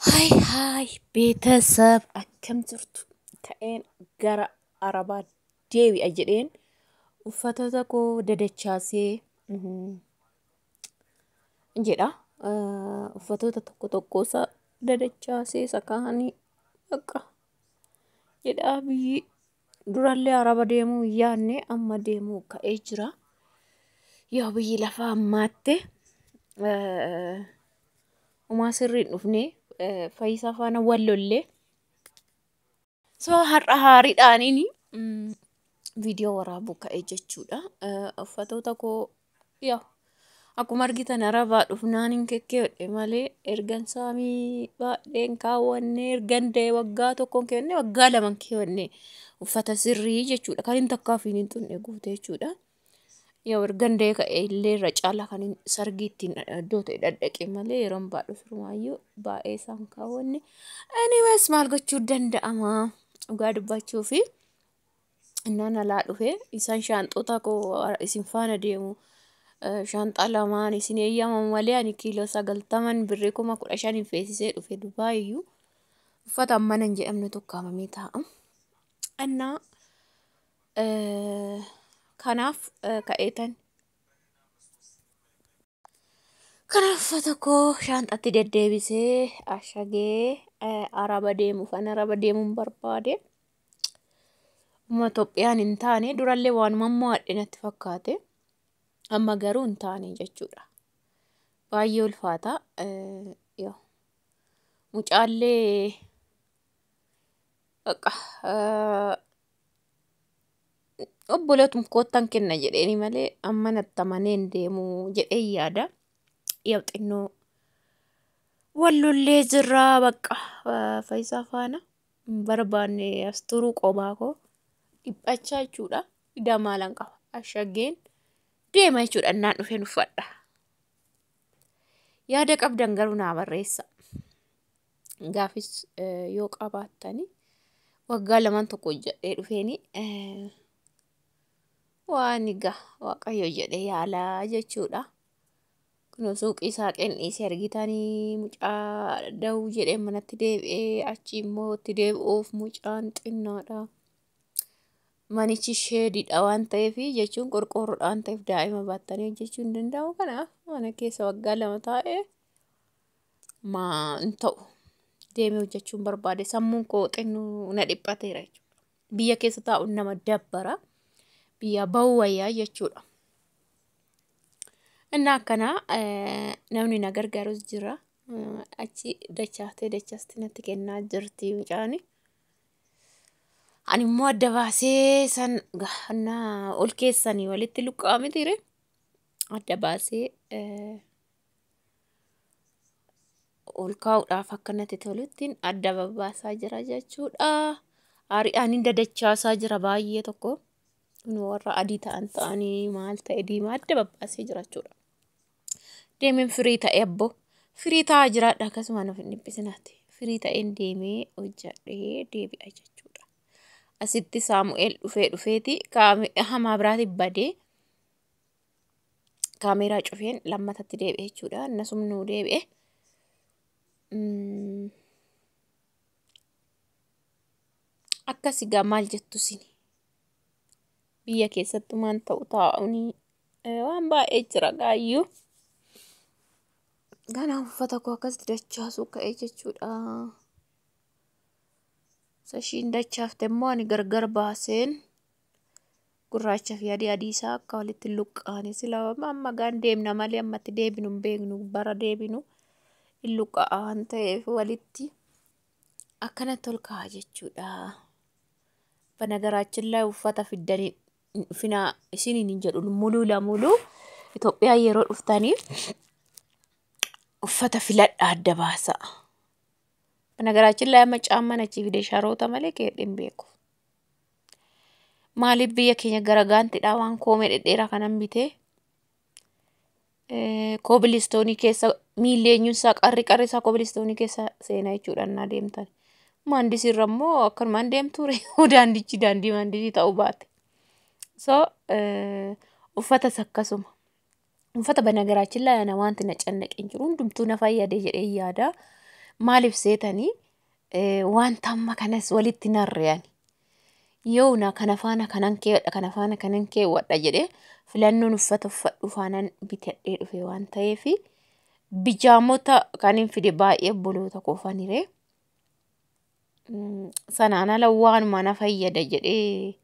Haay haay ቤተሰብ akkam jirtu? Ka'een gara Arabaa deebi'a jedheen uffata koo dadachaasee jedha. Uffatoota tokko tokko isaa dadachaasee isa kaanii bakka jedhaa biyyi durallee Araba deemuu hin yaadne amma deemuu ka'ee jira. Yoo biyyi lafaa ammaatte homaa sirrii hin dhufne Fayyisaa faana wal lollee. So har'a haariidhaaniin viidiyoo waraabuu ka'e jechuudha. Uffatoota koo yaa akkuma argitan Arabaa dhufnaan hin kekkeedhe malee ergan saamii baadheen kaawwanne ergan da'e waggaa tokkoon keewwanne waggaa laman keewwanne uffata sirrii jechuudha. Kan hin takkaaf hin xunne guute jechuudha. Yoo ergan da'e ka'e illee irra caalaa kan sargii ittiin iddoo ta'e dhadhaqe malee yeroon baadhu firumaayyuu baay'ee isaan kaawwanne. Anyways maal gochuu danda'ama dhugaa dubbachuu fi innaan alaa dhufe isaan shaanxota koo isin faana deemu shaanxaa lamaan isin eeyyamamu malee ani kiiloo 90 birrii 15,000 feesisee dhufe Dubaayiyyuu uffata ammana hin jedhamne tokkaamamee taa'a. Innaa kanaaf ka'eetan kanaaf uffata koo shaanxatti deddeebisee ashagee Araba deemuufan Araba deemuun barbaade. Umma Itoophiyaan hin taane durallee waanuma mo'adhe natti fakkaate. Amma garuu hin taane jechuudha. Baay'ee ulfaata. Mucaallee bakka obboleetum koottan kenna jedheeni malee amma natti amanee hin deemu jedhee yaada. Yaa xinnoo wal lollee jirraa bakka Fayyisaa faana hin barbaanne as turuu qobaa koo dhiphachaa jechuudha. Idaa maalan qaba ashaggeen deema jechuudha innaan dhufeen uffadha. Yaada qabdan garuu naa barreessa. Gaafis yoo qabaattani waggaa lamaan tokko hojjedhee dhufeeni waan egaa Waaqayyo jedhe yaalaa jechuudha. Kun suuqii saaqeen dhiisee argitanii mucaa da'uu jedhee manatti deebi'ee achi immoo itti deebi'uuf mucaan xinnaadha. Manichi sheediidha waan ta'eef jechuun qorqoorroodha waan ta'eef daa'ima baattanii hojjechuu hin danda'amu. Kanaaf mana keessa waggaa 2 taa'ee maa hin ta'u deemee hojjechuun barbaade sammuun koo xinnoo na dhiphateera jechuudha. Biyya keessa taa'uun nama dabbara. Biyya bahuu wayyaa jechuudha. Innaa akkanaa namni na gargaarus jira. Achi dachaaftee dachaasti natti kennaa jirti mucaani. Ani immoo adda baasee san gahannaa ol keessanii walitti luqqa'aa mitiire adda baasee ol kaa'uudhaaf akka natti toluttiin adda babbaasaa jira jechuudha. Ari'aan dadachaasaa jira baay'ee tokko. Kun warra adii ta'an ta'anii maal ta'e diimaa adda babbaasee jira jechuudha. Deemeen firii ta'e abbo. Firii ta'aa jiraadha akkasumaan of hin dhiphisinaati. Firii ta'een deemee hojjedhee deebi'a jechuudha. Asitti Saamu'eel dhufee dhufeeti hamaa biraati badee kaameeraa cufeen lammatatti deebi'e jechuudha. Innasum nuu deebi'e. Akkas egaa maal jettu isin? Biyya keessattuu maan ta'u taa'uun waan baay'ee jira gaayyuu. Kanaaf uffata koo akkasitti dachaasuu ka'e jechuudha. Sashiin dachaafte immoo ani gargar baaseen gurraacha fi adii adii isaa akka walitti hin luqqaane sila amma gaan deemna malee ammatti deebinu hin beeknu bara deebinu hin luqqa'a waan ta'eef walitti akkanatti ol kaa'a jechuudha. Banagaraachin laa uffata fiddanii hin dhufinaa isiniin hin jedhu muluu lamuluu Itoophiyaa yeroo dhuftanii uffata filadhaa adda baasaa. Banagaraachin laa amma caamman achi fide sharoota malee keedhe hin beeku. Maaliif biyya keenya gara gaantidhaa waan koomee dhedheeraa kanan bitee koobilistoonii keessa miilli eenyuunsaa qarri qarri isaa koobilistoonii keessa seenaa jechuudha innaa deemtan. Maandisiirra immoo akkanumaan deemtu reefu daandichi daandii maandisii ta'uu baate. So uffatas akkasuma. Uffata banagaraachin laa ana wanti na cannaqe hin jiru hundumtuu na fayyade jedhee yaada. Maaliif seetanii wanta amma kanas walitti narre'an. Yoo na kana faana kanan keewwadha kana faana kanan keewwadha jedhee filannoon uffata uffadhu faanaan bitadhee dhufe waan ta'eef bijaamota kan hin fide baay'ee obboloota koofaniree. Sanaan ala waanuma na fayyada jedhee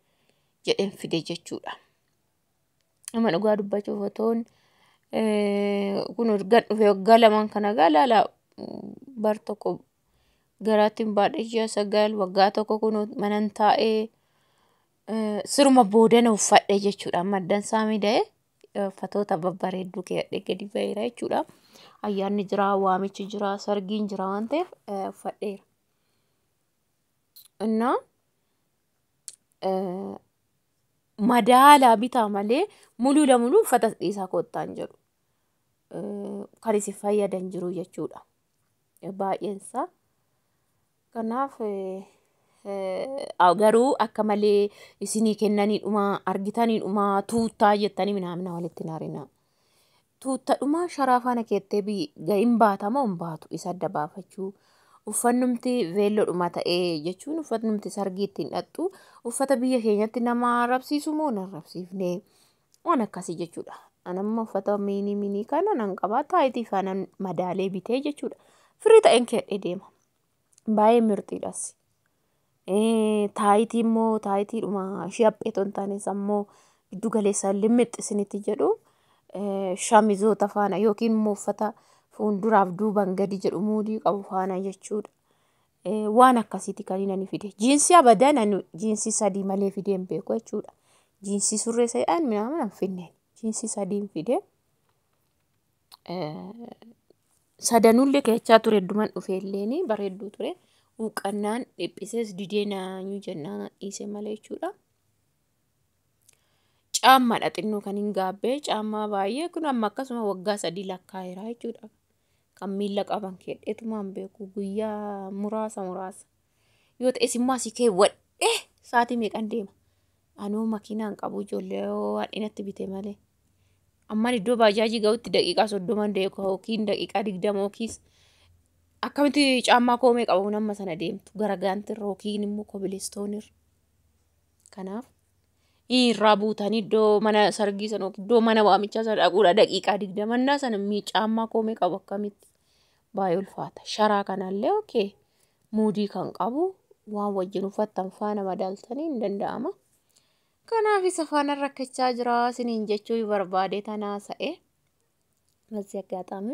jedheen fide jechuudha. Amma dhugaa dubbachuuf otoon kun erga dhufe waggaa lamaan kana galaala bar tokko garaatti hin baadhee ji'a 9 waggaa tokko kun manan taa'ee siruma boodana uffadhe jechuudha. Amma addan saamii da'ee uffatoota babbareedduu keewwadhee gadi ba'eera jechuudha. Ayyaanni jira, waamichi jira, sargiin jira waan ta'eef uffadheera. Innaa madaalaa bitaa malee muluu lamuluu uffata dhiisaa kottaan jedhu. Kan isin fayyadan jiru jechuudha. Baay'eensaa. Kanaaf garuu akka malee isinii kennaniidhuma argitaniidhuma tuuttaa jettanii minaamina walitti hin harinaa. Tuuttadhuma sharaa faana keettee hin baatamoo hin baatu isa adda baafachuu. Uffannumti veelloodhuma ta'ee jechuun uffatnumti sargii ittiin dhaqxu uffata biyya keenyatti nama arrabsiisu moo hin arrabsiifne waan akkasii jechuudha. Ani amma uffata miinii miinii kana nan qabaa taayitii faana madaalee bitee jechuudha. Firii ta'een keedhee deema. Baay'ee mirxiidhas. Taayitii immoo taayitiidhuma ishee haphee otoo hin taane immoo giddu galeessaan limmixi isinitti jedhu shamizoota faana yookiin immoo uffata fuulduraaf duubaan gadi jedhu muudii qabu faana jechuudha. Waan akkasiiti kan inni fide. Jiinsii abadan ani jiinsii 3 malee fidee hin beeku jechuudha. Jiinsii surree sadii minaamin hin finne. Jiinsii 3 fide. Sadanullee keechaa ture hedduman dhufe illeen bareedduu ture. Huuqqannaan dhiphisees didee naanyuu jennaan dhiise malee jechuudha. Caammaadha xinnoo kan hin gaabbee caammaa baay'ee kun amma akkasuma waggaa 3 lakkaa'eera jechuudha. Kan miila qaban keedheetumaan beeku guyyaa muraasa muraasa. Yoo ta'es immoo asii keewwadhee sa'aatii meeqan deema. Anuu makiinaan qabu ijoollee waan inatti bite malee. Ammaan iddoo baajaajii ga'utti daqiiqaa 30 deemu yookiin daqiiqaa 20 yookiis akkamitti caammaa koomee qabu amma sana deemtu gara gaantirra yookiin immoo kobilistoonirra. Kanaaf irraa buutanii iddoo mana sargii sana yookiin iddoo mana waamichaa sana dhaquudha daqiiqaa 20 sana caammaa koomee qabu akkamitti baay'ee ulfaata. Sharaa kanallee okee muudii kan qabu waan wajjin uffattan faana madaaltanii hin danda'ama. Kanaaf isa faana rakkachaa jira isiniin jechuu barbaade tanaa sa'e. በዚህ አጋጣሚ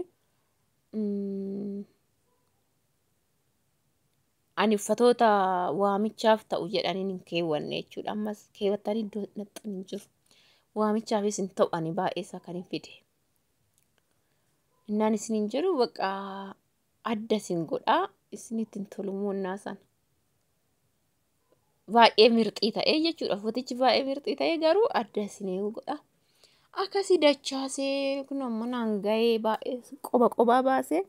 ani uffatoota waamichaaf ta'u jedhanii hin keewwanne jechuudha. Ammas keewwattanii iddoo naqxan hin jiru. Waamichaafis hin ta'u ani baay'ee isaa kan hin fide. Innaan isiniin jedhu bakka adda isin godhaa isinitti hin tolu moonnaa sana. Baay'ee mirxii ta'ee jechuudha. Uffatichi baay'ee mirxii ta'ee garuu adda isinii godha. Akkasii dachaasee kun ammoo naan gahee baay'ee qoba qobaa baasee.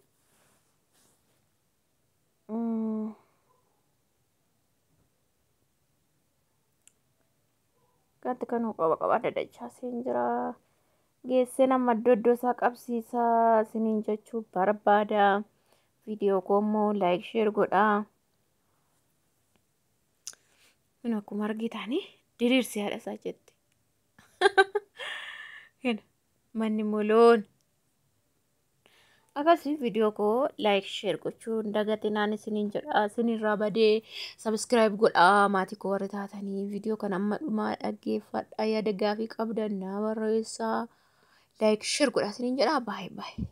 Kanatti kan qoba qobaa dadachaasee hin jira. Geessee nama iddoo iddoo isaa qabsiisaa isiniin jechuu barbaada. Viidiyoo koo immoo laayik sheer godhaa. Kun akkuma argitanii diriirsee haadha isaa jetti. Manni moloon. Akkasii viidiyoo koo laayik sheer gochuu hin dagatinaan isiniin jedha. Isinirraa badee sabiskiraayib godhaa maatii koo warri taatanii viidiyoo kana amma dhumaa dhaggeeffadhaa yaada gaafii qabdan naa barreessaa. Laayik sheer godhaa isiniin jedha. Baay'ee baay'ee.